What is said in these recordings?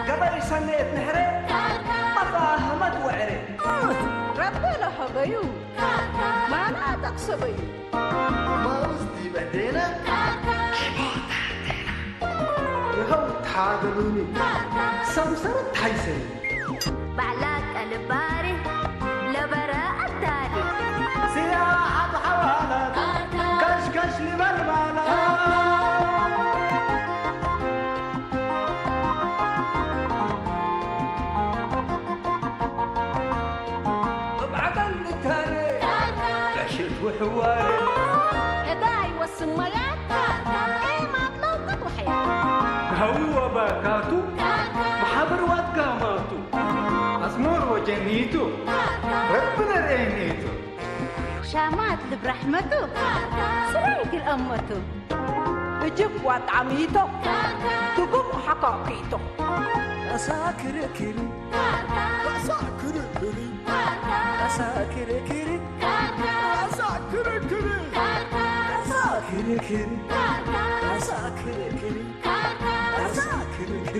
ገበል ሰነየት ንሕረ ኣፋህመት ወዕረ ረበ ለሀበዩ ማና ጠቅሰበዩ ማውዝ ዲበዴነ ይኸው ተሓገሉኒ ሰምሰረት ታይሰኒ ባዕላ ቀልባሪ ለበረ ኣታሊ ስያ ኣብ ሓዋላት ከሽከሽ ንበል ባላ እብዓቀል ንታነ ዕሽት ውሕዋረ እታ ይወስን መያት ኤማት ለውቀት ወሕያ ሃውወ ባካቱ መሓብር ዋት ጋማቱ ኣስሞር ወጀኒቱ ረቢ ነርእየኒቱ ሻማት ልብራሕመቱ ስራይ ግልአመቱ እጅብ ዋጣሚቶ ትጉም ሓካኪቶ ኣሳክርክሪ ኣሳክርክሪ ኣሳክርክሪ ኣሳክርክሪ ኣሳክርክሪ ኣሳክርክሪ ኣሳክርክሪ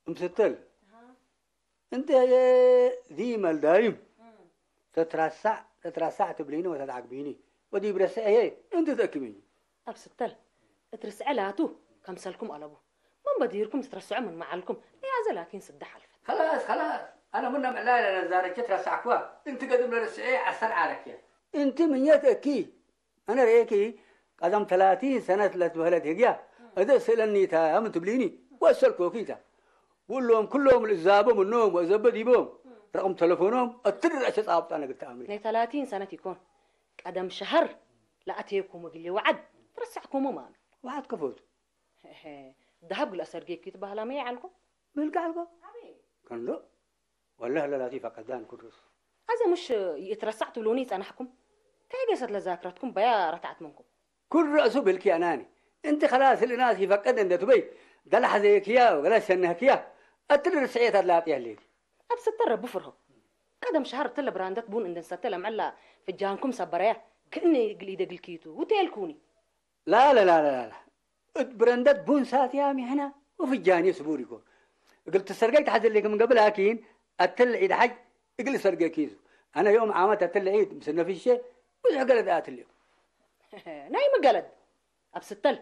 እምስትል እንተ ዚ መልዳይም ተትራሳዕ ተትራሳዕ ትብሊኒ ወተትዓግቢኒ ወዲ ብረስዐ እየ እንት ተእክብኒ ኣብ ስተል እትርስዐ ላቱ ከምሰልኩም ኣለቡ መን በዲርኩም ዝትረስዖ ምን መዓልኩም እያ ዘላኪን ስደ ሓልፈት خلاص خلاص أنا منا معلاي لنا زارك ترسعكوا أنت قدم لنا السعي عسر عارك يا أنت من يتأكي أنا ريكي قدم ثلاثين سنة لتبهلت هجيا أدرس لني تا أمن تبليني وأسأل كوكيتا قول لهم كلهم الإزابة منهم وأزبد يبهم رقم تلفونهم أتدر أشياء صعبة أنا قلت أمري ናይ ተላቲን ሰነት ይኮን ቀደም ሸሀር ለኣተየኩም እግሊ ወዓድ ትረሳዕኩሙ ማኑ ወዓድ ከፈቱ ደሃብ ግልኣ ሰርጌ ክትበሃላ መይ ዓልኩም ብልካ ዓልኮ ከንዶ ወላህ ለላቲ ፈቀዳን ኩዱስ ኣዘ ሙሽ ይእትረሳዕ ትብሉኒ ይጸናሕኩም እንታይ ገሰት ለዛክረትኩም በያ ረታዓት መንኩም ኩል ረእሱ ብልኪ ኣናኒ እንቲ ከላስ ልናስ ይፈቀድ እንደ ትበይ ደላሕ ዘይክያ ወገላ ሰነህክያ እትል ርስዕየት ኣላጥያ ኣለይቲ ኣብ ስተር ረቢ ፍርሆ ቀደም ሸሃር እትለ ብራንደት ቡን እንደንሰተ ለምዐላ ፍጃንኩም ሰበረያ ክእኒ ግል ኢደግልክይቱ ውቴልኩኒ ላ ላ ላ ላ ላ እት ብረንደት ቡን ሳትያ ሚሕና ወፍጃኒ ስቡር ይኮን እግል ትሰርገይ ተሓዘለይ ከም ገብል ኣኪን ኣተል ዒድ ሓጅ እግል ሰርገ ኪዙ ኣነ ዮም ዓመት ኣተል ዒድ ምስ ነፍሼ ብዙሕ ገለድ ኣትልዮ ናይ ምገለድ ኣብ ስተል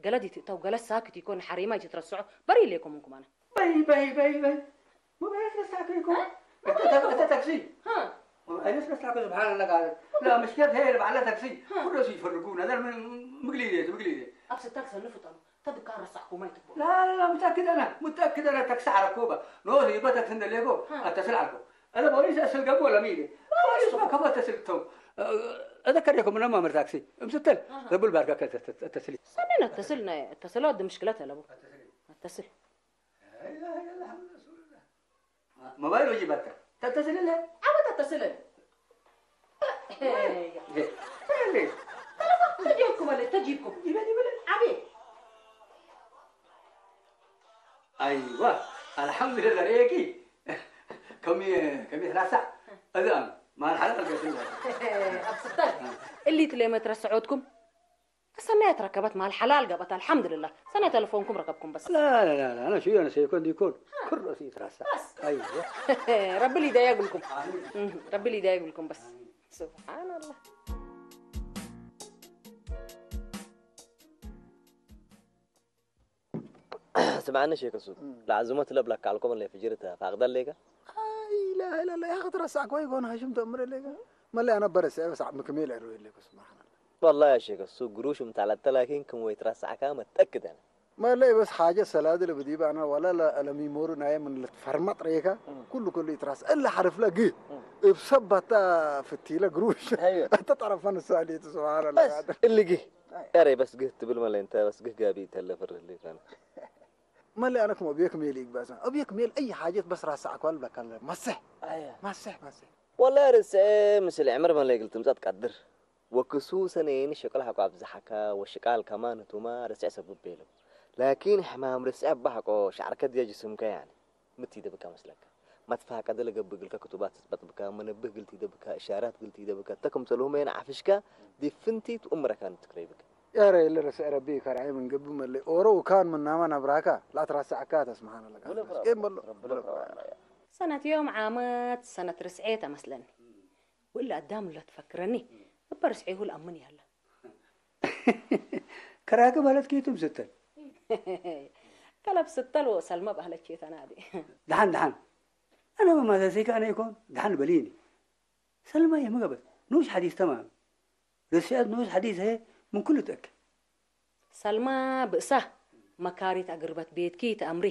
ገለድ ይትእተው ገለድ ሳክት ይኮን ሓሪማ ይትረስዖ በሪ ኢለኩም እንኩም ኣነ በይ በይ በይ በይ ሞባይል ረሳዕኩ ይኮን እተ ታክሲ ሞባይል ረሳዕኩ ስብሓን ለቃለ لا مشكلة هي بعلا تاكسي كله يفرقونا هذا من مقليدي مقليدي ኣብ ስተል ሰልፉ ጠኑ ተድካ ረሳዕኩማ ይትቦ لا لا لا متأكد أنا متأكد أنا تاكسي على كوبا نو يبا تاكسي ندليكو أتصل عليكم أنا بوليس أسل قبو ولا ميدي بوليس ما كفا تسل تو أذكر لكم أنا ما مرتاكسي مستل ربول باركا تسلي ሰሜን ኣተስል ናይ ኣተስል ኣዲ ምሽክለት ኣለቡ ኣተስል ሞባይል ወጂ ባታ ተተስልለ ኣበ ተተስልለ ተጂብኩም ኣለ ተጂብኩም ይበል ይበል ኣቤ ኣይዋ ኣልሓምዱሊላ ርኤኪ ከሚ ከሚ ትራሳዕ እዚኣም ማል ሓላል ገስላ ኣብ ስታይ እሊት ለመትረስዖትኩም ሰናይ ኣትረከበት ማል ሓላል ገበት ኣልሓምዱልላ ሰናይ ተለፎንኩም ረከብኩም በስ لا لا لا لا أنا شو أنا سيكون ديكون كل رأسي يترسع أيوة ረቢ ሊዳ የግልኩም ረቢ ሊዳ የግልኩም በስ ስብሓንላ ስምዓኒ ሸክ እሱ ለዓዝሞ ትለብለካ ኣልኮም ለይ ፍጅር ተፋቅደ ኣለይካ ኣይ ላኢላላ ያኸ ትረሳዕኮ ይኮን ሃሽም ተእምር ኣለይካ መለያ ነበረ ሰ በሳዕ ምክሜል ዕሩ የለይኮ ስብሓንላ والله يا شيخ السوق قروش متاع التلاكين كم ويترسع كام متأكد أنا ما لا، بس حاجة سلاد اللي بدي بقى أنا ولا لا، لا ميمورو نايم من الفرمات ريكا. كله كله يتراس إلا حرف لا جي. بسبتا فتيلة قروش. أنت تعرف أنا سالي، سبحان الله. بس اللي جه. يا ري، بس جه تبل مالي أنت، بس جه جابي تلا فرد لي كان. ما اللي أنا كم أبيك ميل يقباسا، أبيك ميل أي حاجة، بس راس أكوال بلا كلا مسح. مسح مسح. والله رسعي مثل عمر ما لقلت مزات قدر. وكسوسا نين شقل حقو أبزحكا، وشقال كمان توما رسعي سبب بيلو. لكن حمام رسعي بحقو شعرك دي جسمك يعني. متي دبكا مسلك. ما تفاقد لك بقلك كتبات تثبت بك، منبه قلتي دبك، إشارات قلتي دبك، تكم تلومين عفشك، دي فنتي تأمرك أن تكري بك. يا ري اللي رسع ربي كرعي من قبل ما اللي أورو كان من ناما نبراكا، لا ترسع كاتا سبحان الله. إيه ملو. ሰነት ዮም ዓመት ሰነት ርስዔት ኣመስለኒ። ወላ ኣዳም ላ ትፈክረኒ። እባ ርስዔሁ ልኣምን ያላ። ከራከ ማለት ኪቱም ስተል። ከለብ ስተል ወሰልማ ባህለች የተናዲ። ደሓን ደሓን። ኣነ መማዘሰይካ ኣነ ይኮን ደሓን በሊኒ። ሰልማ የምገበት ኑሽ ሓዲስ ተማም። ርስዐት ኑሽ ሓዲስ ሀ ምን ኩሉ ትእክ። ሰልማ ብእሳ መካሪት ኣግርበት ቤትኪ ተኣምሪ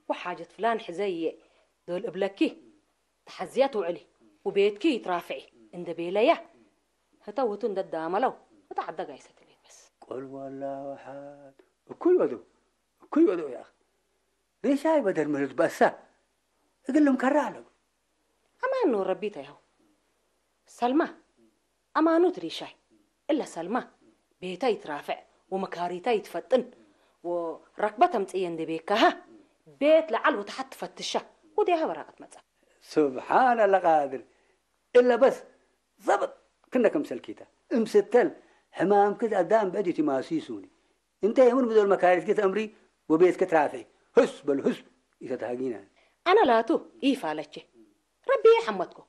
ወሓጀት ፍላን ሕዘየ ዶል እብለኪ ተሓዝያ ትውዕሊ ውቤትኪ ይትራፍዒ እንደ ቤለያ ህተውቱ እንደ ዳመለው ህታ ዓደጋ ይሰትል ቤት በስ። ቆልዋላ ወሓት እኩይ ወደው እኩይ ወደው ያኽ ሪሻይ በደር ምህልት በእሳ እግልም ከራ ኣለጉ። ኣማኑ ረቢተ ያው ሰልማ ኣማኑት ሪሻይ እለ ሰልማ ቤታ ይትራፍዕ ወመካሪታ ይትፈጥን ወረክበ ተምጽየ እንደ ቤካሃ ቤት ለዓል ወተሓት ትፈትሻ ወዲያሃ በራቀት መጻ። ስብሓን ኣላ ቃድር እለ በስ ዘብጥ ክነ ከምሰልኪታ እምስተል ሕማምክት ኣዳም ብዕድ ይትማሲሱኒ እንተ የሙን ብዞል መካሪትኪ ተእምሪ ወቤትኪ ትራፍዒ። ህስ በል ህስ ኢተትሃጊና። ኣነ ላቱ ኢፋለቼ ረቢ ሓመትኮ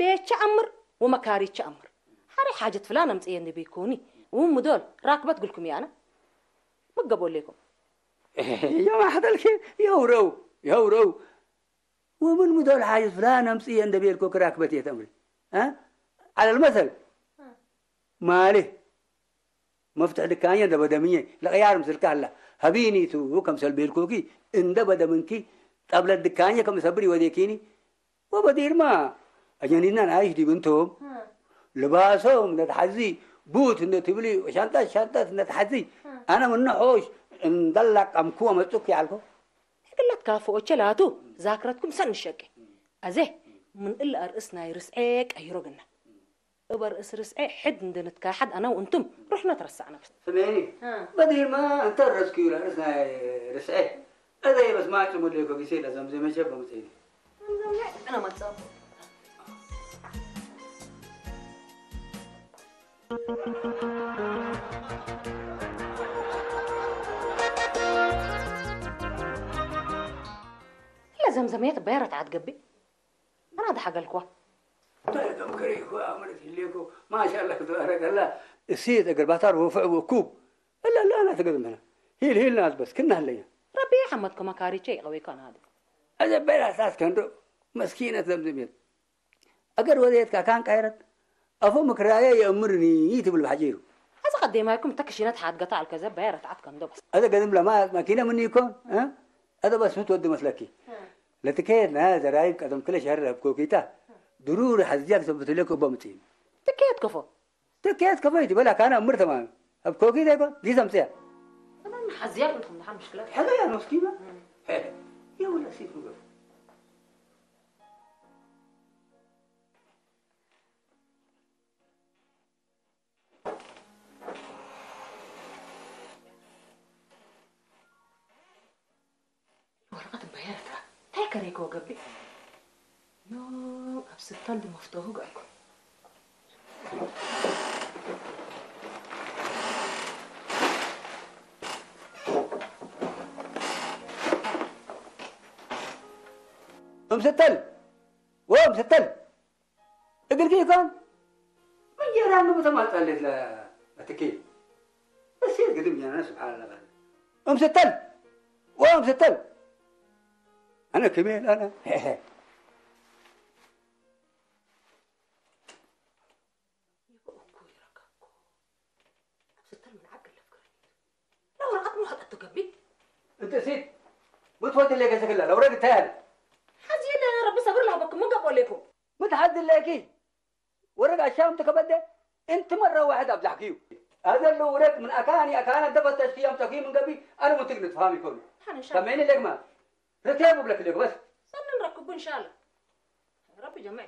ቤቸ ኣምር ወመካሪቸ ኣምር ሓሪ ሓጀት ፍላን ኣምጽየ እንደ ቤኮኒ እውን ምዶል ራክበት ግልኩም ያነ መገቦሌኩም። የማሕተልኪ የውረው የውረው ومن مدول حاجة فلان أمسي عند بيلكو كراك بتيت أمري. ها؟ على المثل. ماله؟ مفتح دكانية ده بدمية. لقيار مسلك هلا. هبيني تو كم سل بيلكوكي. إن ده بدمنكي. طب للدكانية كم سبري وديكيني. وبدير ما. أجنينا نعيش دي بنتهم. ልባሶም ነትሓዚ ቡት ነትብሊ ሻንጣት ሻንጣት ነትሓዚ ኣነ ምነ ሖሽ እንደላቀምኩ ኣመጹክ ያልኩ። ሕግለት ካፍኦቸ ላቱ ዛክረትኩም ሰንሸቂ ኣዜ ምን እል ኣርእስ ናይ ርስዔ ቀይሮ ግና እበ ርእስ ርስዔ ሕድ እንድንትካሓድ ኣነው እንቱም ሩሕና ተረሳዕና በስ። ስሜኒ በዲርማ እንተ ረስክዩ ርእስ ናይ ርስዔ እዘ በስማ ጽሙድ ለይኮ ጊሴ ለዘምዘመቸ በምጽኢኒ። ዘምዘመ ዕጥቅነ መጸው። ለዘምዘመ የት በረትዓት ገቢ ኣና ደሓገልኳ። እንታይ ከም ከሪእኩ ኣመለት ይሌኩ ማሻላ ተባረከላ። እሲ ተገርባታር ወፍዕ ወኩብ እላ ላ ኣና ተገርመና ሂል ሂል ናት በስ ክናለያ። ረቢ ሓመትኩ መካሪቸ ይቀበይኮ ናዲ። ኣዘ በላ ሳስ ከንዶ መስኪነት ዘምዘም የት ኣገር ወደየትካ ካን ቃይረት ኣፎ ምክራየ የእምርኒ ትብል ባሕጂሩ። ኣዘ ቀዴማይኩም ተክሽነት ሓድገታ ኣልከዘ በያ ረትዓት ከንዶ በስ። ኣዘ ገድም ለማ ማኪነ ምን ይኮን እ? ኣዘ በስምት ወዲ መስለኪ ለትከየት ናያ ዘራይብ ቀደም ክለ ሸህር ኣብ ኮኪታ ድሩሪ ሓዝያ ክሰብትለክ እቦ ምጽኢን። ትከየት ከፎ ትከየት ከፎ ይትበላ ካና እምር ተማም ኣብ ኮኪታ ይኮን ጊዘ ምጽያ። ሓዝያ እንተም ደሓን ምሽክለት። ሕዘያ መስኪና የውላ ሲት ምግብ። ወረቐት እምበየረታ እንታይ ከረይከ ወገብእ ዮም ኣብ ስታል ድመፍተሁ ገእኩ። እምስተል ወምስተል እግልኪ ይኮን እንጀራ ምግቢ ተማልጣለት ለትኪ እሴት ግድም ጀና ስብሓን ላ እምስተል ወምስተል ኣነ ክሜል ኣነ ይበእኩ ይረከብኩ ኣብ ስተል ምን ዓቅል ለፍክረኒ ለወረቐት ምውሓጠት ትገቢ ست، بتودي لك شكل لو رد تاني. حزين لنا ربي صبر لها بكم من قبل لكم. متحد لك. ورد عشان تكبده. انت مرة واحدة ابزحكيو. هذا اللي ورد من اكاني اكان دفت تشكي يوم تشكي من قبي. انا متقن تفهمي كله. حنا ان شاء الله. سمعيني لك ما. رتيب بلك لك بس. سنن ركب ان شاء الله. ربي جمع.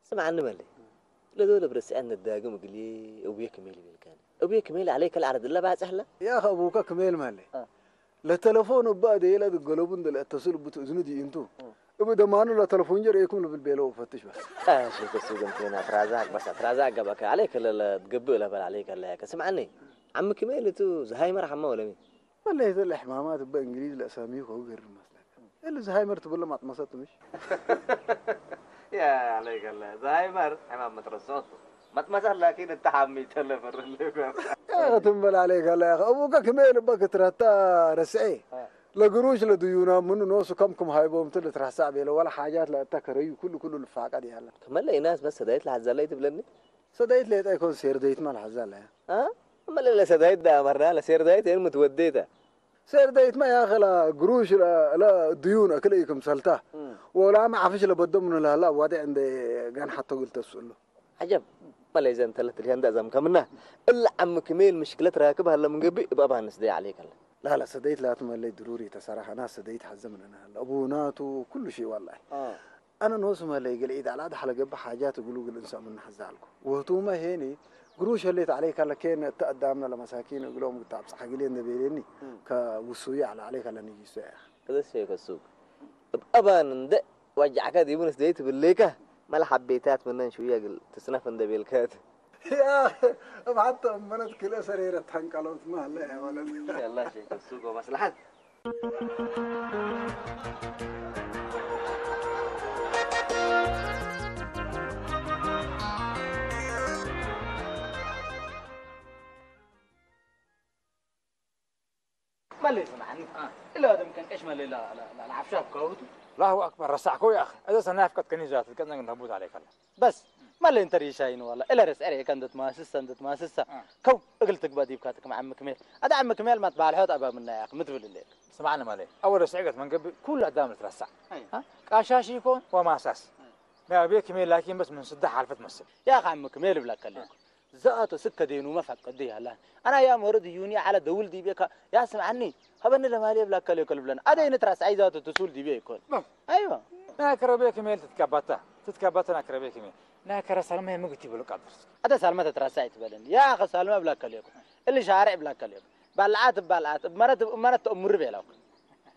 ስምዓኒ መለይ፣ ለዶ ለብረስዐን ነዳግም እግልዬ እቡየ ክሜል ይብልካኒ። እቡየ ክሜል عليك العرض እለ ባጽሕለ። يا أخي أبوك كميل مالي. آه. لتلفون أبا دي لا دقلبون دل اتصل بت أذن دي انتو. آه. أبا دمانو لا تلفون جر يكم لبل بيلو فتش بس. آه، شو تسوق انتينا ترازاك بس، ترازاك قبك عليك لا، لا، تقبل لا بل عليك لا يا سمعني. عم كميل تو زهايمر حما ولا مين؟ والله إذا الحمامات بإنجليز الأسامي هو غير المسلك. اللي زهايمر تقول له ما اتمسط مش؟ يا عليك الله، زهايمر حمام مترسوت. ما اتمسط لكن انت حمي تلفر اللي يا أخي تنبل عليك الله يا أخي. أبوك كميل بك ترتا رسعي. آه. لقروش لديونا منو نوسو كم كم هاي بوم تلت رسع بيلو ولا حاجات لا تكريو كل كل الفاقة دي هلا. كمان لي ناس بس هدايت لحد زليت بلني. ሰደይት ሌጠ ይኮን ሴርደይትማ ለሐዛ ለያ። አ? እመለ ለሰዳይት ዳ መርና ለሴርዳይት ኤን ምትወዴታ። ሴርደይትማ ያኸ ለግሩሽ ለ-፣ ለድዩን እክለ ኢክምሰልታ። እም። ወላ መዓፍሽ ለበዶ ምን ለህላ አዋዴ እንደ ጋን ሐቶ ግል ተስእሎ። عجب. እመለ ዘን ተለት ሪሃንዳ ዘም ከምና። እላ ዓም ክሜል ምሽክለት ራክብ ሀለ ምን ገቢ እብ አባንስ ደይ ዓሌከለ። ላላ ሰደይት ላትመለይ ድሩሪ ተሰራሐና ሰደይት ሐዘ ምንና ሀለ። አቡናቱ ኩሉ ሺ ወላሂ። አ። أنا نوس ما لي قال عيد على هذا حلقة بحاجات يقولوا قال إنسان من حزالكو. وهتوما هيني قروش اللي عليك على كين تقدمنا لمساكين يقولوا مقطع بصح قال لي النبي ليني كوسوية على عليك على نيجي سوية. كذا شيء كسوق. أبان عند وجع كذا يبون سديت بالليكة. ما الحبيتات منن شوية قال تصنف عند بيلكات. يا أخي، ابعت أمنت كل سريرة تنقلوا ما هلا يا ولد. يلا شيء كسوق ومصلحة. መለይ ስምዓኒ። አ። ኢለ ደም ከንቀሽ መለይ ላ-፣ ላ-፣ ላ-፣ ለዓፍሻ ብካውቱ። አላሁ አክበር፣ ረሳዕኮ ያ ኣኺ። እዘ ሰናይ ኣፍቀጥከኒ ዛት፣ ከንዘን ተቡት ዓለይከላ። በስ፣ መለይ እንተ ሪሻይን ዋላ። ኢለ ርስ ዕሬ ከንደት ማስሰ፣ እንደት ማስሰ። አ። ከው፣ እግል ትግባ ዲብካ ትክም ዓም ክሜል። ኣደ ዓም ክሜል ማት ባልሖት ኣባ ምና ያኽ፣ ምትብል እንዴ። ስምዓኒ መለይ። ኣወለ ስዕገት መንገቢ ኩሉ ኣዳም ልትረሳዕ። ኣይ። አ? ቃሻሽ ይኮን ወማሳስ። ኣይ። ያ ቤት ክሜል ላኪን በስ ምን ስዳ ሓልፈት መስል። ያኽ ዓም ክሜል ብላከለ። አ። زاتو سكة دينو ما فقد دي هلا. أنا يا مورد يوني على دول دي بيكا. يا سمعني. هبن لما لي بلا كلي كل بلن. أدا إن ترى سعي زاتو تسول دي بيكون. نعم. أيوة. نا كربي كميل تتكبتا. تتكبتا نا كربي كميل. نا كرا سلمة مقتي بلو قدرس. أدا سلمة ترى سعي تبلن. يا أخي سلمة بلا كلي يكون. اللي شارع بلا كلي يكون. بلعات بلعات. مرت مرت أمور بيلاك.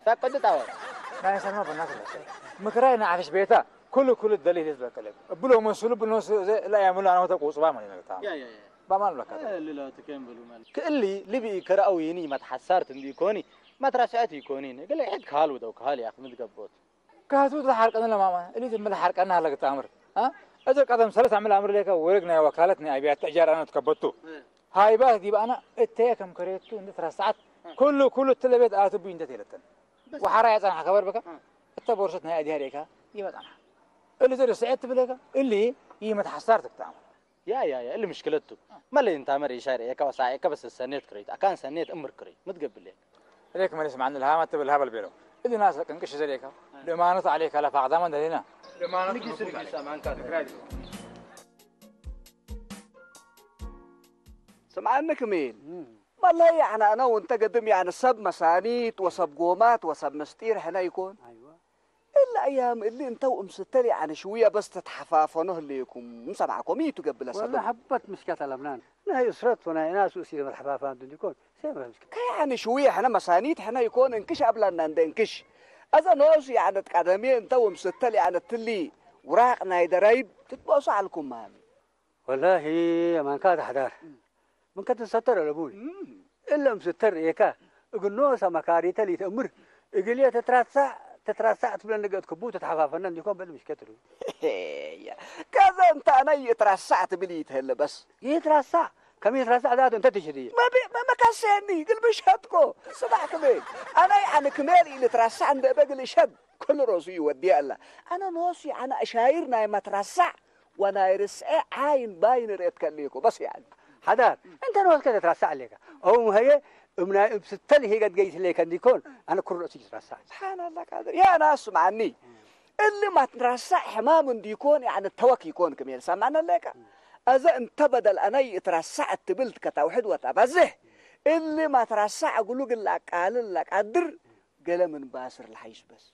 فقد تاور. نا سلمة بنات. مكراي نا عفش بيتا. ኩሉ ኩሉ ደሊል ህዝብ ከለብ። ብሎ መስሉ ብሎ ስ-፣ ዘ-፣ ላ ያምሉ ኣነ ወተ ቁጽባ ማለት ነው። ያ፣ ያ፣ ያ። ባማን ለካ። እ፣ ልላ ተከም ብሉ ማለት። ክእሊ ልቢ ከረአው ይኒ መትሐሳርት እንዲ ኮኒ፣ መትረስዐት ይኮኒ። ገለ ሕድ ካል ወደው ካል ያኽ ምትገቦት። ካቱ ተሓርቀን ለማማ፣ እሊ ትምል ሓርቀና ለክ ታምር። አ? እዘ ቀደም ሰለስ ዓመል ኣምር ለካ ወረግ ናይ ወካለት ናይ ኣብያት እጃር ኣነ ትከበቱ። እ። ሃይባት ዲብ ኣና እተየ ከም ከሬቱ እንደ ትረሳዓት። እ። ኩሉ፣ ኩሉ ትለቤት ኣትቡ እንደ ተለተን። በስ። ወሓራ ያጸናሕ ከበር በካ። እ። እተ ቦርሰት ናይ ኣዲሃ ሬካ ይመጣና። እሊ ዘደ ስዕት ትብለካ፣ እሊ ይመት ሓሳር ትክታም። ያ፣ ያ፣ ያ፣ እሊ ምሽክለቱ። መለይ እንታ መር ይሻር ኤካ ወሳ ኤካ በስ ሰኔት ክሬት፣ ኣካን ሰኔት እምር ክሬት፣ ምትገብለ። እሌክ መለስ ማዕን ልሃማ ትብል ሃበል ቤሎ። እሊ ናስ ቅንቅሽ ዘዴካ፣ ደማኖት ዓሌካ ለፋቅዳማ ደሌና። ደማኖት ንጊስ ንጉስ ንጊስ ዓሌ። ኣማንካ ትግራይ። ስምዓኒ ክሜል። እም። መለይ ያዕኒ ኣነ ወንተ ገድም ያዕኒ ሰብ መሳኒት ወሰብ ጎማት ወሰብ ምስጢር ሕነ ይኮን። ኣይዋ። እለ ኣያም እሊ እንተው እምስተል ያዕኒ ሽውያ በስ ተትሓፋፈኖ ህለየኩም ምሰማዕኮም እዩ ትገብለ ሰብ። ወላ ሓበት ምሽካት ኣለብናን። ናይ እስረት ወናይ ናሱ እሲ መትሓፋፋን ድንዲኮን። ሰይ መትሓፋፋን። ከያዕኒ ሽውያ ሕነ መሳኒት ሕነ ይኮን እንክሽ ኣብላና እንደ እንክሽ። ኣዘ ኖሱ ያዕኒ ትቃደሜ እንተው እምስተል ያዕኒ ትሊ ውራቅ ናይ ደራይብ ትትበሱ ዓልኩም ማሚ። ወላሂ የማንካ ተሕዳር። ምን ከትሰተር ኣለቡኒ። እም። እለም ስተር ኤካ እግኖ ሰመካሪተ ሊተእምር እግልየ ተትራሳዕ ተትራሳዕ ትብለ ነገት ክቡ ተትሓፋፈና እንዲኮን በል ምሽከት ሩ። ያ፣ ከዘ እንተ ኣነ ይትራሳዕ ትብል ይትህለ በስ። ይትራሳዕ ከም ይትራሳዕ ዛት እንተ ትሽድ እየ። መቢ-፣ መመከሰኒ ግል ምሸጥኮ። ስማዕ ክሜል። ኣነ ያዕኒ ክሜል ኢልትራሳዕ እንደ በግል ሸድ ኩሉ ሮሱ ይወዲያ ኣላ። ኣነ ኖሱ ያዕኒ ኣሻይር ናይ መትራሳዕ ወናይ ርስዐ ዓይን ባይን ርእየት ከልኮ በስ ያዕኒ። ሓዳር፣ እንተ ንወስከ ተትራሳዕ ኣሌካ። ኣው ምሀየ እምናይ እብስተል ሄገት ገይት ለከ እንዲኮን ኣነ ኩርዕሱ ይትረሳዕ። سبحان الله قادر. يا ناس معني. اللي ما ترسع حمام ديكون يعني التوك يكون كمية سامعنا لك. أذا انت بدل أنا يترسع التبلت كتوحد وتبزه. اللي ما ترسع أقول لك لا قال لا قدر. قال من باسر الحيش بس.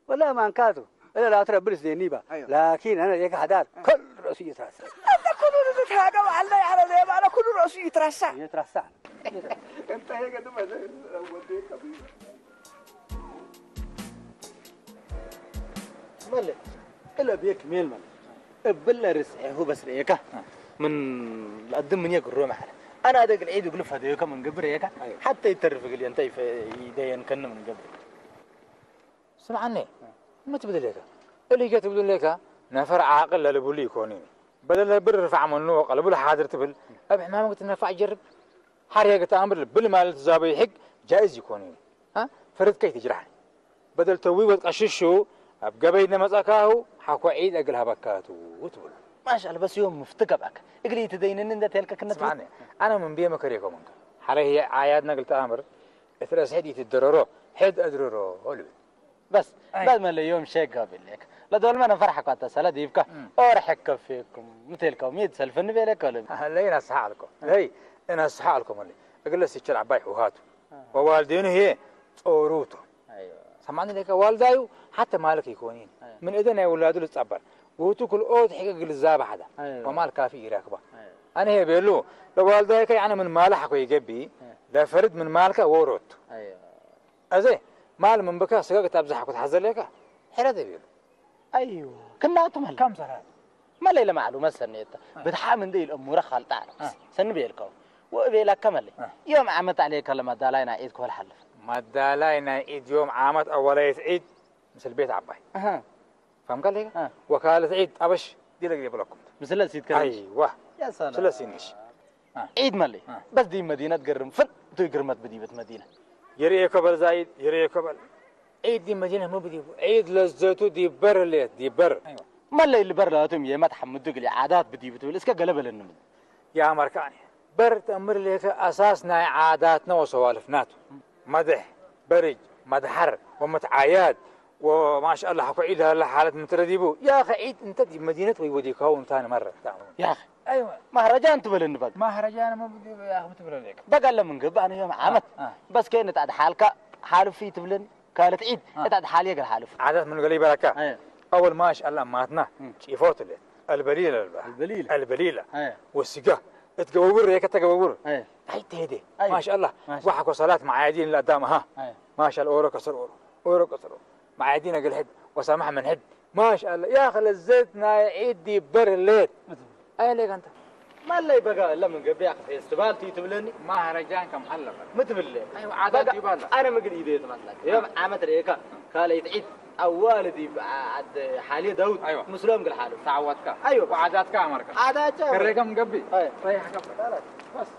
والله ما انكاتو. إلا لا ترى برز دي نيبا. أيوة. لكن أنا يك حدار. كل رأسي يترسع. أنت كل رأسي تهاجم على على ذي ما أنا كل رأسي يترسع. يترسع. أنت هيك دم وديك كبير. مالك؟ إلا بيك ميل مالك. እብለ ርስዔሁ በስ ርእየካ። ምን ለአድም ምን የግሮ መሓለ። አና ደግ ልዒድ እግሉ ፈደዮከ ምን ገብር ርእየካ። ሓተ ይተርፍ እግል የንተ ይፈ-፣ ይደየንከኒ ምን ገብር። ስምዓኒ፣ ምን ትብል ሌካ? እሊገ ትብል ሌካ፣ ነፈር ዓቅል ለልብሉ ይኮን እዩ። በደለ ብር ርፋዕ መኑ ወቀልቡ ለሓድር ትብል፣ ኣብ ሕማም ክትነፋዕ ጀርብ። ሓር የገ ተኣምር ልብል ማለት ትዛበዩ ሕግ ጃኢዝ ይኮን እዩ። አ? ፈረድከ ይትጅራሕ። በደል ተዊ ወትቀሽሹ ኣብ ገበይ ነመጻካሁ ሓኮ ዒድ እግል ሃበካቱ ትብሉ። ማሻል በስ ዮም ምፍቲ ገብአክ እግል ይትደይንኒ እንደ ተልከ ክነት ስማዕኒ፣ ኣነ ምን ብየ መከር የኮም እንካ። ሓረ ህየ ዓያድ ነግል ተኣምር እትረስ ሕድ ይትደረሮ ሕድ ኣድረሮ ልብል። በስ ኣይ። በስ መለ ዮም ሸጋ ብለክ ለዶልመ ነፈር ሓኳተ ሰለ ዲብካ እም። ኦር ሕከፊኩም ምትልከው ሚድ ሰልፍኒ ቤለከ ልብ። ለይ ነስሓ ኣልኮ። ለይ እነስሓ ኣልኮ መለ እግለ ሲቸል ዓባይ ሕውሃቱ። ወዋልዴኑ ህየ ጾሩቶ። ኣይዋ። ሰማዕኒ ለከ ዋልዳዩ ሓተ ማለክ ይኮኒን። ኣይ። ምን እደ ናይ ውላዱ ልጸበር። ውቱ ክልኦት ሕገ ግልዛብ ሓዳ። ኣይዋ። ወማል ካፊ ይረክባ። ኣይዋ። ኣነ ህየ ቤሉ ለዋልዳይከ ያነ ምን ማለ ሓኮ ይገቢ። ኣይ። ለፈርድ ምን ማልከ ወሮቱ። ኣይዋ። ኣዘ ማል ምን ብከ ስገግ ታብዛሕ ክትሓዘ ለከ ሕረደ ቤሉ። ኣይዋ። ክናቱ መለ። ከም ሰራት። መለይ ለማዕሉመት ሰኔታ። ብድሓም እንደ ኢል እሙረ ኻልጣ ኣለ። አ። ሰኒ ቤልከው። ወእቤላከ መለይ። አ። ዮም ዓመት ዓሌከ ለመዳላይ ናይ ዒድ ክበል ሓልፍ። መዳላይ ናይ ዒድ ዮም ዓመት ኣወላየት ዒድ ምስል ቤት ዓባይ። ኣሃ። ፋምካ ለይከ? አ። ወካለት ዒድ ኣበሽ ዲለግ የብለኩም። ምስለ ሲት ከለሽ። ኣይዋ። ያ ሰላም። ስለ ሲንሽ። አ። ዒድ መለይ። አ። በስ ዲ መዲነት ገርም ፍን ቱ ግርመት ብዲበት መዲነ። የርእየከ በል ዛይድ፣ የርእየከ በል። ዒድ ዲ መዲነ ሙ ብዲቡ። ዒድ ለዘቱ ዲበር ሌት፣ ዲበር። ኣይዋ። መለይ ልበር ለቱም የመት ሐምዱ ግሊ ዓዳት ብዲቡ ትብል እስከ ገለ በለኒ ምን። ያ መርካኒ። በር ተምር ሌከ ኣሳስ ናይ ዓዳትነ ወሰዋልፍናቱ። መድሕ፣ በርጅ፣ መድሐር፣ ወመትዓያድ፣ ወማሻአላህ ኮ ዒድ ላላ ሓለት ምትረዲቡ። ያኸ ዒድ እንተ ዲ መዲነት ወይ ወዲካው እንታን መረ። ያኸ። ኣይዋ። ማህረጃን ትበለኒ በግ። ማህረጃን ሞ ብዲ-፣ ያኸ ምትብለኒ። በግ ኣለ ምን ግብ ኣነ ዮም ዓመት። አ። በስ ከይን እታ ድሓልካ ሓልፊ ትብለኒ። ካልት ዒድ አ። እታ ድሓል የገር ሓልፍ። ዓዳት ምን ገለ ይበረካ። ኣየ። ኣወል ማሻአላህ ማትና እም። ጪፎት ለ። አልበሊለ አልባ። አልበሊለ። አልበሊለ። ኣየ። ወስጋ እትገበውር የከተገበውር። ኣየ። ኣይትሄደ። ኣየ። ማሻአላህ። ማሻ-፣ ዋሕኮ ሰላት መዓያዲን ለአዳም ኣሃ። ኣየ። ማሻአላህ ኦሮ ከሰር ኦሮ። ኦሮ ከሰር ኦሮ። መዓያዲን እግል ሕድ ወሰማሕ ምን ሕድ። ማሻአላህ። ያ ኸለ ዘት ናይ ዒድ ዲበር ሌት። ኣየለ ከንተ። ማለይ በጋ ለምን ገበያ ፌስቲቫል ትይ ትብለኒ? ማህረጃን ከም ሓለፈ። ምትብለ? ኣይዋ፣ ዓዳት በጋ ይባላ። ኣነ ምግል ኢደ ትመስላክ። ዮም ዓመት ርእየካ፣ ካልኣይት ዒድ፣ ኣዋልድ ይብ-፣ ዓድ ሓልየ ዳውድ፣ ኣይዋ። ምስሎም ግል ሓሉ። ተዓወትካ። ኣይዋ። ወዓዳትካ ኣመርካ። ዓዳቸው። ከሬከም ገቢ። ኣይ። ረይሕ ከበ። በስ።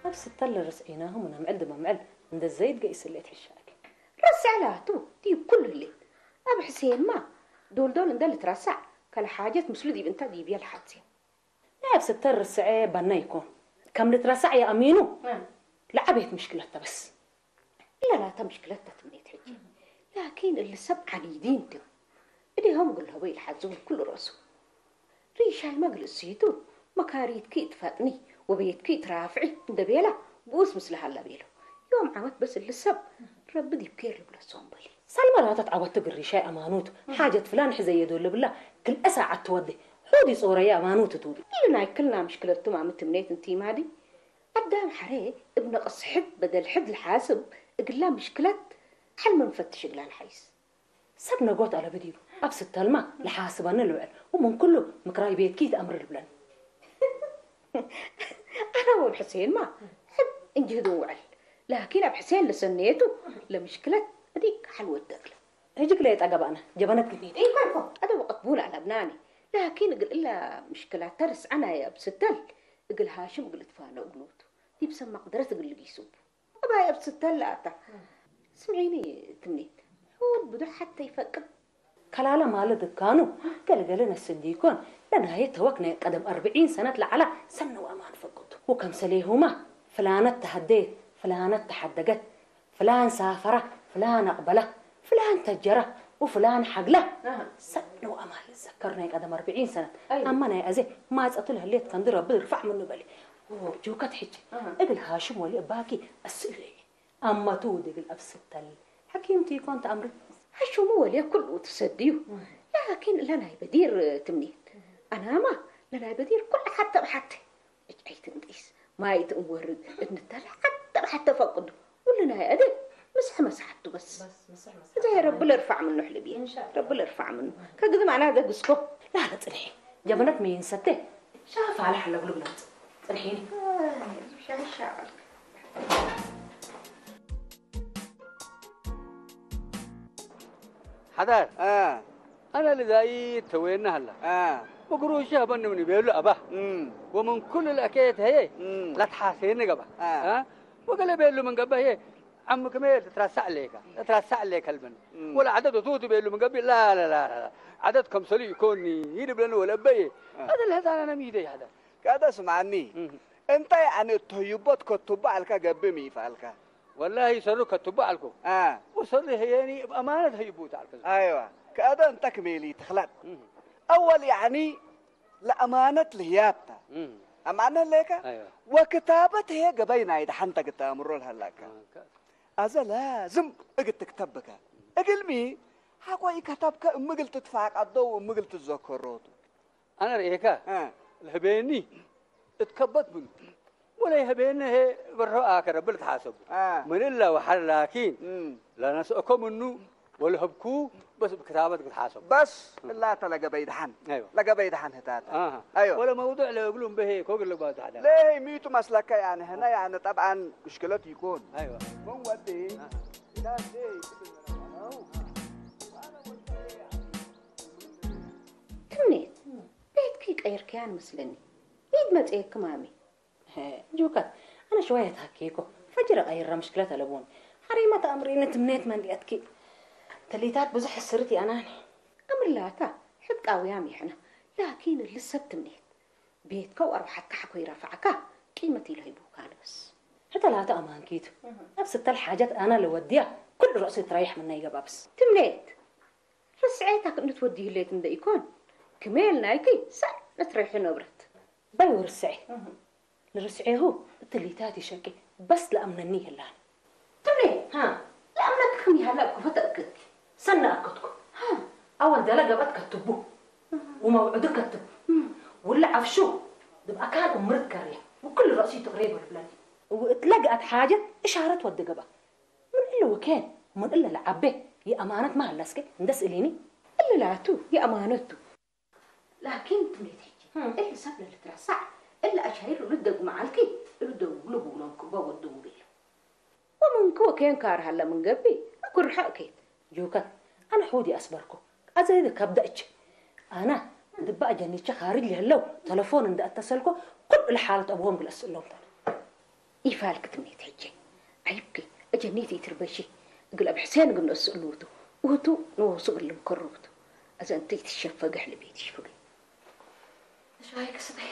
ኣብ ስተል ርስዒናሁ ምነምዕል ድመምዕል እንደ ዘይድ ገይስሌት ሕሻኪ። ረስዕ ላቱ ዲብ ኩሉ ህሌት። ኣብ ሕሴንማ ዶልዶል እንደ ልትረሳዕ ከለ ሓጀት ምስሉ ዲብ እንተ ዲብየ ልሓትየ። ናይ ኣብ ስተል ርስዐ ባና ይኮን። ከም ልትረሳዕ የኣሚኑ። እ። ለዓቤት ምሽክለተ በስ። እለ ላተ ምሽክለተ ትምኔት ሕጂ። ላኪን እሊ ሰብ ዓኒዲን ድም። እዴሆም ግልሆበ ይልሓዝቡ ኩሉ ረእሱ። ሪሻይ መግልእ ሲቱ፣ መካሪትኪ እትፈጥኒ ወቤትኪ እትራፍዒ እንደ ቤላ፣ ብኡስ ምስለ ሃላ ቤሎ። ዮም ዓመት በስ እሊ ሰብ ረቢ ዲብ ኬር ልብለሶም በሊ። ሰልመ ላተት ዓወት ትግል ሪሻይ ኣማኑት፣ ሓጀት ፍላን ሕዘየ ዶ ልብላ፣ ክልኤ ሳዓት ትወዴ፣ ሑድ ይጾረየ ኣማኑት ትውዲ። እሊ ናይ ክልና ምሽክለቱ ማም ትምኔት እንቲ ማዲ፣ ኣዳም ሐሬ እብ ነቅስ ሕድ በደል ሕድ ለሓስብ እግላ ምሽክለት ሐልመ ንፈትሽ እግላ ለሓይስ። ሰብ ነጎት አለብድ እዩ። ኣብ ስተልማ ለሓስበኒ ልውዕል ወምን ኩሉ ምክራይ ቤትኪ ይትአምር ልብለኒ። አነ ወብ ሕሴንማ ሕድ እንጅህድ ውዕል። ላኪን ኣብ ሕሴን ለሰኔቱ ለምሽክለት እዲግ ሐልወት ደግለ። ህጅግ ለየጠገባነ ጀበነት ግኒት። ኢኮ ኢኮ አደ ወቅት ቡን አለብናኒ። ላኪን እግል እላ ምሽክላት ተርስዐናይ ኣብ ስተል እግል ሃሽም እግል እትፋነ እግሉቱ ዲብ ሰብ መቅደረት እግል ልጊሱቡ። እባይ ኣብ ስተል ለኣታ። ስምዒኒ ትምኒት። ሕውል ብዱሕ ሐተ ይፈቅድ። ከላለ ማለት እካኑ ገልገለ ነስንዲኮን ለናየ ተወክ ናይ ቀደም ኣርብዒን ሰነት ለዓላ ሰነው ኣማን ፈቅዱ። ወከምሰሌሁማ ፍላነት ተሃደየት፣ ፍላነት ተሓደገት፣ ፍላን ሳፈራ፣ ፍላን ኣቕበላ፣ ፍላን ተጀራ፣ ወፍላን ሓግላ። ኣሃ። ሰነው ኣማን ልዘከር ናይ ቀደም ኣርብዒን ሰነት። ኣይ። ኣማ ናይ ኣዜ ማጸቱ ለህሌት ከንዲ ረቢ ርፋዕ ምኑ በሊ። ኦ፣ ጆከት ሕጂ። ኣሃ። እግል ሃሽም ወሊ እባኪ ኣስእሉ እየ። ኣማቱ ውድግል ኣብ ስተል። ሓኪምቲ ይኮን ተኣምሪ? ሓሽሙ ወልየ ኩሉ ትሰድዩ። ላኪን ለናይ በዲር ትምኒት። ኣናማ ለናይ በዲር ኩሉ ሓተ ብሓተ። እጅ ኣይትንጢስ። ማይ ትእንወርግ። እንተለ ሓተ ብሓተ ፈቅዱ። ኩሉ ናይ ኣደ ምስሕ መስሓቱ በስ። በስ፣ ምስሕ መስሓቱ። እዛ ረቢ ለርፋዕ ምኑ ሕልብ እየ። ኢንሻላህ። ረቢ ለርፋዕ ምኑ። ከግዝም ኣና ዘግስኮ። ላለ ጽንሒ። ጀበነት መይን ሰተ። ሻፍ ኣለ ሓለ ብሉ ብለምጽ። ጽንሒኒ። ሻሻ። ሓዳር፣ አ። ኣነ ልዛይ ተወየና ሃላ። አ። ወግሩሽ ሀበን ምን ቤሉ ኣባ። እም። ወምን ኩሉ ለአከየት ሀየ እም። ላትሓሴን ገባ። አ። አ? ወገለ ቤሉ ምን ገባ ሀየ ዓም ክመ ትትራሳዕ ለካ፣ ትትራሳዕ ለካ ልበን። እም። ወላ ዓደት ወቱቱ ቤሉ ምን ገቢ ላ፣ ላ፣ ላ፣ ላ። ዓደት ከምሰሉ ይኮኒ ይድብለን ወለ በየ። አ። ኣደ ለህፃና ነሚደ ይሓዳር። ከደ ስምዓኒ። እም። እንታይ ኣነ እትህይቦት ከቱቦ ኣልካ ገብእ ምይፋልካ። ወላሂ ሰሩ ከቱቦ ኣልኩ። አ። ወሰሩ ህየኒ ብኣማነት ህይቡ ተኣልከ። ኣይዋ። ከደ እንተ ክሜሊ ትኽላጥ። እም። ኣወል ያዕኒ ለኣማነት ልህያብታ። እም። ኣማነት ለካ? ኣይዋ። ወክታበት ህየ ገበይ ናይ ደሓንተ ግታምሮ ልሃላካ። አ፣ ከ- ኣዘ ላዝም እግል ትክተብከ። እግልሚ ሓቆ ኢከተብከ እምግል ትትፋቀዶ እምግል ትዘከሮቱ። ኣነ ርእየካ እ። ለህቤኒ እትከበት ምኑ ወለይ ህቤኒ ሄ በርሆ ኣከረብል ተሓሰቡ። እ። ምን እላ ወሓር ላኪን እም። ለነስእኮ ምኑ ወለህብኩ በስ ብክታበት ክትሓሰቡ። በስ እላተ ለገበይ ደሓን። ኣይዋ። ለገበይ ደሓን ህታተ። ኣሃ። ኣይዋ። ወለ መውዱዕ ለእግሉ እምበሄ ኮግ ለጓ ተሓዳ። ለይ ሚቱ መስለካ ያነ ህና ያነ ጠብዓን ምሽክለት ይኮን። ኣይዋ። መን ወዲ ኣሃ። ኢላ ዘይ ትብል ነው። ትምኔት፣ ቤትኪ ቀይርክያን መስለኒ። ኢድ መጽየኪ ማሚ። ሄ፣ ጁከት፣ ኣነ ሽዋየ ታኪ እኮ። ፈጅረ ቀይራ ምሽክለት ኣለብዎን። ሓሪማ ተኣምሪኒ ትምኔት መንዲያትኪ። ተሊታት ብዙሕ ስርት ያናኒ። ኣምርላታ፣ ሕቃውያም ይሕና። ላኪን ልሰብ ትምኔት። ቤትካ ወኣርባሓትካ ሓኮይ ረፋዕካ፣ ቂመት ኢሉ ሂቡካ ንበስ። ሕተላታ ኣማንኪቱ። እህ። ኣብ ስተል ሓጀት ኣና ለወድያ፣ ኩሉ ርእሲ ትረይሕ ምና ይገባብስ። ትምኔት። ርስዔታ ክንትወዲ ህሌት እንደ ኢኮን፣ ክሜል ናይኪ ሰ ንትሬሒ ነብረት። ባይ ወርስዔ። እህ። ንርስዔሁ እትሊታት ይሸቂ፣ በስ ለኣምነኒ ይህላን። ትምኔት፣ ሃ። ለኣምነክ ክም ይሃላ እኮ ፈተእክት። ሰነ ኣከትኩ። ሃ። ኣወል ደለ ገበት ከትቡ። እህ። ወመውዕዱ ከትብ። እህ። ውለ ዓፍሹ ድብ ኣካል እምርት ከርያ። ወኩል ረእሲ ትቕሬ ይበልብለኒ። ወእትለግኣት ሓጀት እሻረት ወዲ ገባ። ምን እለ ወኬን፣ ምን እለ ለዓቤ፣ የኣማነት መሃላስከ፣ እንደስ እሌኒ? እለ ላቱ፣ የኣማነቱ። ላኪን ትምኔት ሕጂ፣ እም። እለ ሰብ ለልትረሳዕ፣ እለ ኣሻይር ልደጉ መዓልኪ፣ እሉ ደውሉ ብውሎም ክቦ ወድሙ ቤሉ። ወምንኪ ወኬን ካር ሃለ ምን ገቢ፣ እኩርሐ እኬት። ጆከት፣ ኣነ ሑዲ ኣስበርኩ። ኣዘይ ከብደች። ኣነ፣ ድባ ጀኒቸ ካርጅ የለው፣ ተለፎን እንደ ኣተሰልኮ፣ ኩል እለ ሓለት ኣብዎም ግለስ እሎም ተነ። ኢፋልክ ትምኔት ሕጂ ዓይብኪ ኣጀኒት ይትርበሺ። እግል ኣብ ሕሴን እግል ንእስ እልውቱ ውህቱ ንወሱ እግል ልምከሩብቱ። ኣዘ እንተ ይትሸፈገ ሕልቤት ይሽፍገ። ሻይ ክስታይ።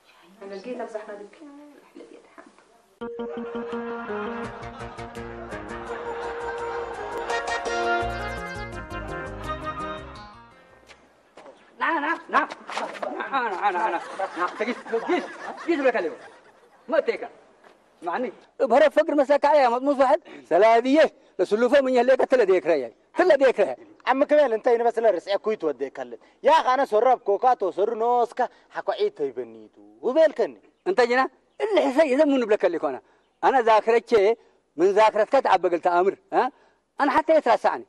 ሻይ ነጌ ተብዛሕና ድብኪ። ሕልቤት ሓንቲ። ና፣ ና፣ ና። ና፣ ና፣ ና፣ ና። ና፣ ተጊስ፣ ተጊስ፣ ተጊስ ብለካ ኣለኹ። መእተይካ። ስማዕኒ። እብ ሀረብ ፈግር መሰካ እያ፣ መጥሙስ ዋሕድ። ሰላድየ፣ ለስሉፎ ምን የህሌከ ትለ ዴክረየ። ትለ ዴክረየ። ዓሚ ክሜል እንታይ ንበስለ ርስዔ ኩይ ትወደካለ። ያ ኻነ ሶራብ ኮካ ተወሰሩ ኖስካ ሓኳዒ ተይበኒቱ። ውቤልከኒ። እንተ ጅና፣ እሊ ሕሰይ የዘም ምን ብለከ ሊኮና። ኣነ ዛክረቼ ምን ዛክረትካ ተዓበግል ተኣምር፣ እ? ኣነ ሓታ የትራሳዕኒ።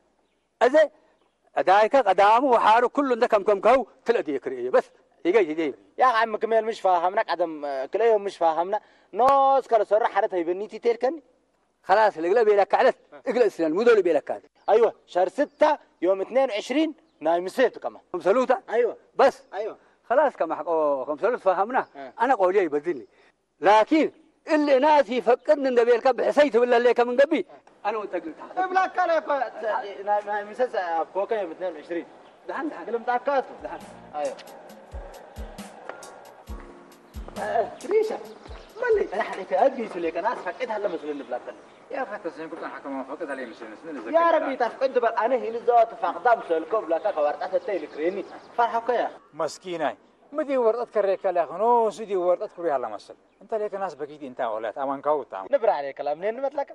እዘ ዕዳይከ ቀዳሙ ወሓሩ ኩሉ እንደ ከምከምከው ትለእቲ ክርእዮ። በስ፣ ይገይ፣ ይገይ። ያ ዓሚ ክሜል ምሽ ፋሃምና፣ ቀደም፣ እ፣ ክልኤዮም ምሽ ፋሃምና። ኖስ ከለ ሶራ ሓደ ተይበኒቲ ተልከኒ። خلاص፣ ልግለ ቤለካ ዕለት፣ እግለ እስለን፣ ሙደሉ ቤለካ። ኣይወ፣ ሸር ስታ፣ ዮም እትኔን ዕሽሪን፣ ናይ ምሴቱ ከማ። ከምሰሉታ? ኣይወ። በስ? ኣይወ። خلاص፣ ከማሕቆ፣ ከምሰሉት ፋሃምና። እ። ኣነ ቆልዮ ይበድልኒ። ላኪን፣ እሊ ናስ ይፈቅድኒ እንደ ቤልካ ብሕሰይ ትብለለይ ከም እንገቢ፣ ኣነ ወንተግልታ። እብላካ ናይ እኳ፣ ናይ፣ ናይ ምሰስ ኣብ ኮከ ዮም እትኔን ዕሽሪን። ደሓን፣ ደሓን። ግልምጣካ ኣቱ፣ ደሓን። ኣዮ። እ፣ ሪሻ፣ መለይ፣ ጸናሕ ደይከ፣ ኣድጊ ይስለይ ከና፣ ኣስፋቂት ሃለ መስለኒ ብላከል። ያ፣ ካተሰን ቁጣን ሓከማ ፈቀድ ሃለ መስለኒ፣ ስነ ያ ረቢ፣ ታፍቅድ በል፣ ኣነ ሂኒ ዘዋ ተፋቅዳ ምሰልኮ ብላካ፣ ከዋርጣ ተተይ ልክሬኒ። ፈርሐኮ ያ። መስኪናይ፣ ምዲ ወርጠት ከሬካ ላኸኖ፣ ስዲ ወርጠት ኩሪ ሃለ መስል። እንተ ለይከናስ በኪቲ እንታ ወላት፣ ኣማንካው ታም። ንብራ ለይከላ፣ ምንን ንመትላካ?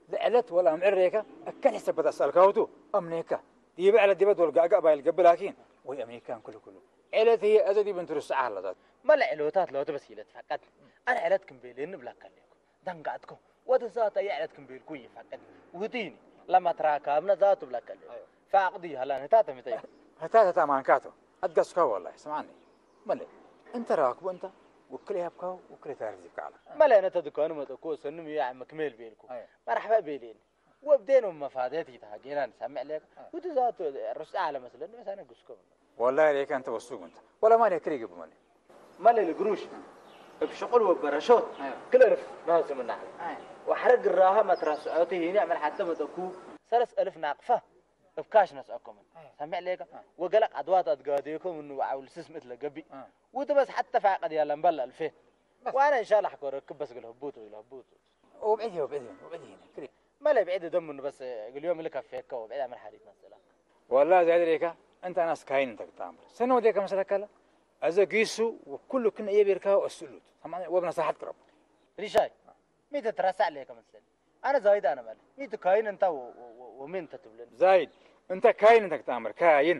ልዕለት ወላ ምዕሬካ፣ ኣካል ሕሰበት ኣስኣልካውቱ፣ ኣምኔካ። ዲበ ዕለት ዲበ ዶል ጋጋ ባይል ገብላኪን፣ ወይ ኣምኔካን ኩሉ ኩሉ። ዕለት ህየ ኣዘ ዲብ እንትርስዓ ኣለታት። መለ ዕለታት ለወተ በስ ኢለት ፈቀድ። ኣነ ዕለት ክንቤልን ንብላካ ኣለኩ። ዳንጋጥኩ። ወደ ሰዓት ኣየ ዕለት ክንቤልኩ ይፈቀድ። ውዲኒ። ለማ ትራካ ኣብነ ዛቱ ብላካ ኣለኩ። ኣዮ። ፈቅዲ ሃላን ህታ ተምተይ። ህታ ተታ ማንካቶ። ኣትጋስካ ወላሂ፣ ስምዓኒ። መለ። እንተ ራክቡ እንተ፣ ውክል ያብካው፣ ውክል ታርዚብ ካላ። መለ፣ ነተ ድኳኑ መጠኩ፣ ሰኑ ሚያ መክሜል ቤልኩ። ኣዮ። መርሐባ ቤሌን። ወብዴኖም መፋደት ይታ ጌና ንሰምዕ ለካ። አ። ውቲ ዛቱ ርስዓ ለመስለን በሳነ ጉስኮ። ወላሂ ለካ እንተ ወሱብ እንተ። ወላ ማን የክሪ ይግብ ማን። ማን ለግሩሽ። እብ ሽቁል ወበረሾት። አ። ክለርፍ ናስምና። አ። ወሐረ ግራሃ መትራስዖቲ ሂኒ ዕመል ሐተ መጠኩ። ሰለስ እልፍ ናቅፋ እብ ካሽ ነስአኮምን። አ። ሰምዕ ለካ። አ። ወገለቅ አድዋት አድጋዴኮም እንወዓውል ስስምት ለገቢ። አ። ውቲ በስ ሐተ ፋቀድ ያለን በል አልፌ። በስ። ዋና ኢንሻላህ ኮረክብ በስ ግለህቡት ግለህቡት። ወብዕድ እየ፣ ወብዕድ እየ፣ ወብዕድ እየ፣ ክሪ። መለ ብዕድ ደም ንበስ እግል ዮም ልከፌከ ወብዕድ ኣምር ሓዲት መስላ። ወላ ዛይድ ሬካ እንተ ናስ ካይን እንተ ክታምር። ሰነ ወዴከ መስለከለ፣ ኣዘ ጊሱ ወኩሉ ክነ እየ ቤርካ ወእስሉት። ሰማኒ ወብነ ሳሓት ቅረቡ። ሪሻይ፣ ሚተ ትረሳዕ ለየ ከመስል። ኣነ ዛይድ ኣነ ማለት። ሚተ ካይን እንተ ወ-፣ ወ-፣ ወ-፣ ወሜን እንተ ትብልን። ዛይድ፣ እንተ ካይን እንተ ክታምር፣ ካይን።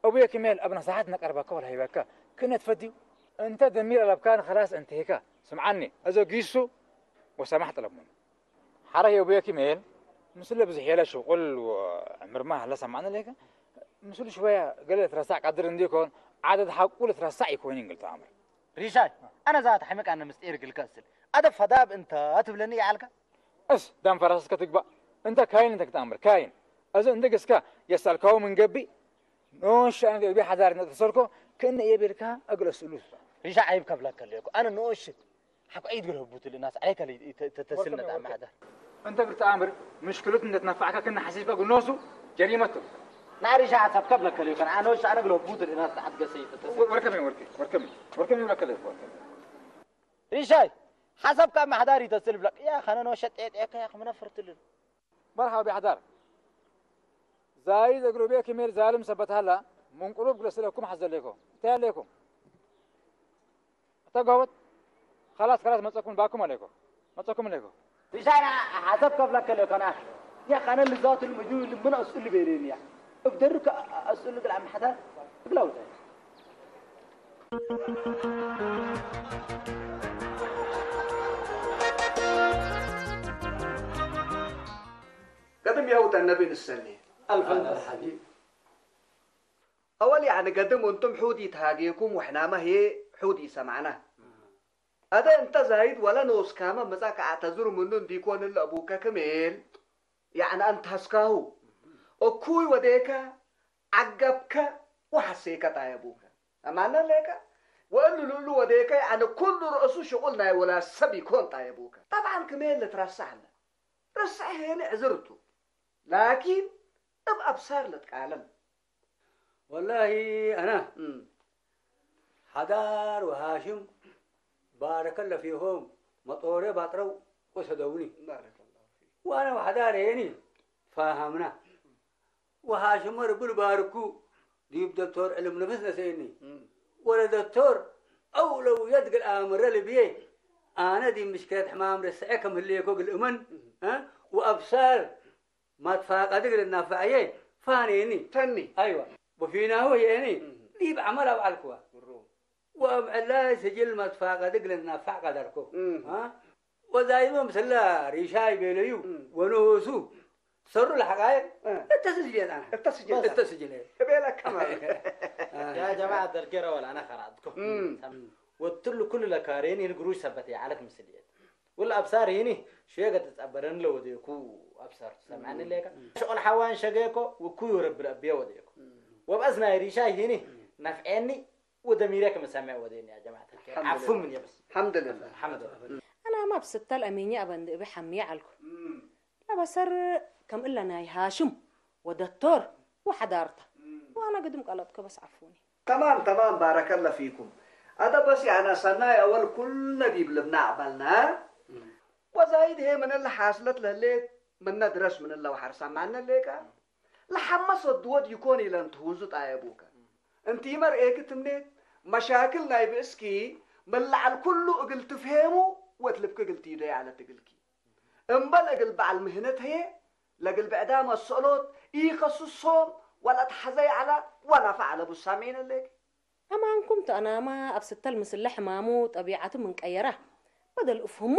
ኣቡየ ክሜል ኣብነ ሳሓት ነቀርበካ ወላ ሂበካ። ክነ ትፈድዩ። እንተ ደሚር ኣለብካን ኸላስ እንተሄካ። ስምዓኒ፣ ኣዘ ጊሱ ወሰማሕ ጠለብሙን። ሓረ የቡየ ኪሜል፣ ምስለ ብዝሕ የለ ሽቁል ወዕምርማ ሀለ ሰማዕነ ለከ፣ ምስሉ ሽወያ ገለ ልትረሳዕ ቀድር እንዲኮን፣ ዓደድ ሓቁ ልትረሳዕ ይኮን ይንግል ተኣምር። ሪሻይ፣ ኣነ ዛት ሓሚቅ ኣነ ምስጢር ግልከ እስል። ኣደ ፈዳብ እንተ ትብለኒ ይዓልካ? እስ፣ ዳም ፈራስ ከትግባእ። እንተ ካይን እንተ ክትኣምር፣ ካይን። እዚ እንደ ገስካ የሳልካው ምን ገቢ፣ ኖሽ ኣነ ገቢ ሓዳር እንደ ተሰርኮ፣ ከእነ የቤልካ እግለ ስሉስ። ሪሻ ዓይብ ከብለከ ለኩ። ኣነ ኖሽ ሓቆ ዒድ ግልህቡት ልናስ ዓሌከ ተስልነት ኣማሕዳር። እንተ ግልቲ ኣምር ምሽክሉት እንደ ትነፋዕካ ክና ሓሲብካ ግኖሱ ጀሪመቱ። ናሪሻ ሓሳብ ከብለከ ለዩ ከን ኣነ ወሽ ኣነ ግልህቡት ልናስ ዓድ ገሰ ይተተስ። ወርከም ወርከም ወርከም ወርከም ይብለከ ለዩ ወርከም። ሪሻይ ሓሳብ ካብ ማሕዳር ይተስል ብለቅ ያ ከነ ኖሸ ጤጤከ ያ ክምነፍርትልን። መርሓባ ቢሓዳር። ዛይድ እግሩ ቤ ክሜል ዛልም ሰበት ሃላ፣ ምን ቁሩብ ግለስለኩም ሓዘለይኮ። እንታይ ኣለይኩም? እታ ጓወት፣ ኻላስ፣ ኻላስ መጸኩም ባኩም ኣለይኮ። መጸኩም ኣለይኮ። ሪሻና ሓሰብ ከፍለከ ለይኮና። ያ ኻነ ልዛቱ ልምጁ ልምና እስሉ ቤሌን ያ። እብደርክ እስሉ ግል ኣምሓታ ትግላውተ። قدم يا وطن النبي نسلي. ألف ألف حبيب. أول يعني قدم وانتم حودي تهاجيكم وإحنا ما هي حودي سمعنا. هذا أنت زايد ولا نوس كاما مزاك أعتذر منه ديكون إلا أبوك كميل. يعني أنت هسكاهو. أكوي وديكا عقبك وحسيك طيبوك. أما أنا ليك وقال له له وديكا يعني كل رأسه شغلنا ولا سبي كون طيبوك. طبعا كميل لترسعنا. رسع هنا عذرته. ላኪን እብ ኣብሳር ለትቃለም። ወላሂ ኣና እም። ሓዳር ወሃሽም ባረከለ ፊሆም መጦሬ ባጥረው ወሰደውኒ። ባረከላሁ ፊክ። ወኣና ወሓዳር የኒ ፋሃምና። ወሃሽም ርብል ባርኩ ዲብ ደክቶር ዕልም ነፍስ ነሰየኒ። እም። ወለ ደክቶር ኣውለውየት ግል ኣምረ ልብዬ ኣነ ዲብ ምሽከለት ሕማም ረስዐ ከም ህልየኮ ግል እመን፣ እም። እ? ወኣብሳር ማትፋቀድግ ልናፋዕዬ ፋኔኒ። ተኒ። ኣይዋ። ወፊናሁ የኒ እም። ዲብ ዐመል አብዓልክዋ። ብሩ። ወእብ ዕላይ ስጅል ማትፋቀድግ ልናፋዕ ቀደርኮ። እም። አ? ወዛይዶ ምስላ ሪሻይ ቤለዩ እም። ወንኡሱ ሰሩ ለሐቃይቅ እ። እተ ስጅል የጣና። እተ ስጅል። እተ ስጅል። እቤለከ ማለት። ያ ጀማዓ ደልኬረ ወላ አነ ከራጥኩም። እም። ወትሉ ኩሉ ለካሬን ይልግሩሽ ሰበት የዓለት ምስልየት። ወላ ኣብሳር ይኒ ሽየገ ተጸበረን ለወዴኩ ኣብሳር ሰምዓኒ እም። ሌካ። እም። ሸቆል ሓዋን ሸገኮ ወኩዩ ረብል ኣቢየ ወዴኩ። እም። ወብኣስ ናይ ሪሻይ ይኒ እም። ነፍዔኒ ወደሚረ ክምሰምዕ ወዴኒ ያ ጀማዓ ተልኬረ። ዓፉ ምን የብስ። الحمد لله. الحمد لله. أنا ما بستل أميني أبند أبي حمي علكو. እም። ለበሰር ከም እለ ናይ ሃሽም ወደቶር ወሓዳርታ። እም። وأنا قد مقلط كبس عفوني. تمام تمام، بارك الله فيكم. هذا بس يعني سنة أول كل نبي بلبنا عبالنا. وزايد هي من اللي حاصلت لليت من ندرس من الله وحرسا معنا ليك. لحمس الدود يكون إلى أن تهوزو طايبوك. أنت يمر إيك تمنيت مشاكل نايب إسكي من لعل كله أقل تفهمه وتلبك أقل تيدي على تقلكي. እምበል እግል በዓል ምህነት ህዬ፣ ለእግል ብዕዳም አሰእሎት ኢከስሶም ወለእት ሐዘ ይዐላ ወናፈዕ ዐለ ቡሳሜን እሌክ። አማንኩም ተአናማ አብ ስተል ምስለ ሕማሙ ጠቢዐቱ ምን ቀየራ፣ በደል እፍህሞ፣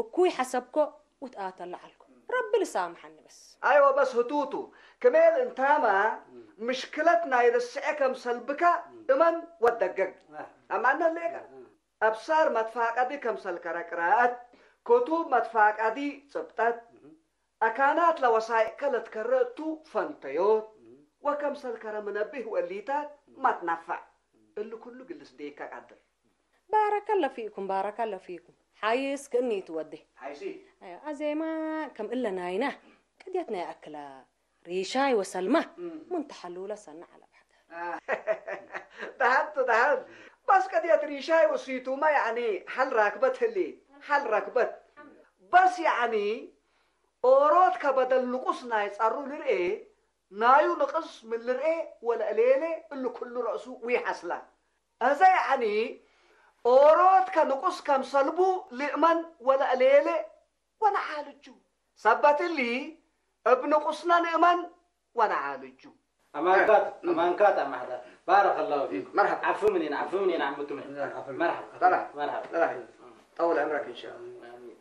እኩይ ሐሰብኮ ውትአተ ለዐልኩ። ረቢ ልሳምሐኒ በስ። አይወ በስ ህቱቱ፣ ክሜል እንታማ ምሽክለት ናይ ርስዐ ከምሰልብካ እመን ወደገግ። አማነ ሌከ። አብሳር መትፋቀዲ ከምሰል ከረ ቅራአት፣ ክቱብ መትፋቀዲ ጽብጠት፣ አካናት ለወሳይእከ ለትከረ እቱ ፈንተዮት፣ ወከምሰል ከረ ምነቢህ ወእሊታት መትነፈዕ፣ እሊ ኩሉ ግልስ ዴካ ቀድር። ባረከለ ፊኩም ባረከለ ፊኩም ሓይስ ክእኒ ትወዴ ሓይሲ አዜማ ከም እለ ናይና ቅድየት ናይ አክላ ሪሻይ ወሰልማ ምን ተሐሉለ ሰና ዐለ ብሐገር ደሃንቱ ደሃን በስ ቀድየት ሪሻይ ወሲቱማ ያዕኒ ሐል ራክበት ህሊ ሐል ረክበት በስ ያዕኒ ኦሮት ከበደል ንቁስ ናይ ጸሩ ልርኤ ናዩ ንቅስ ምን ልርኤ ወለእሌሌ እሉ ኩሉ ረእሱ ዊሐስላ። እዘ ያዕኒ ኦሮት ከንቁስ ከምሰልቡ ልእመን ወለእሌሌ ወነዓልጁ። ሰበት እሊ እብ ንቁስነ ንእመን ወነዓልጁ። أمانكات أمانكات أم أحداث بارك الله فيكم مرحبا. عفو منين عفو منين عم تمح مرحبا طلع. مرحبا طلع. طول عمرك إن شاء الله. آمين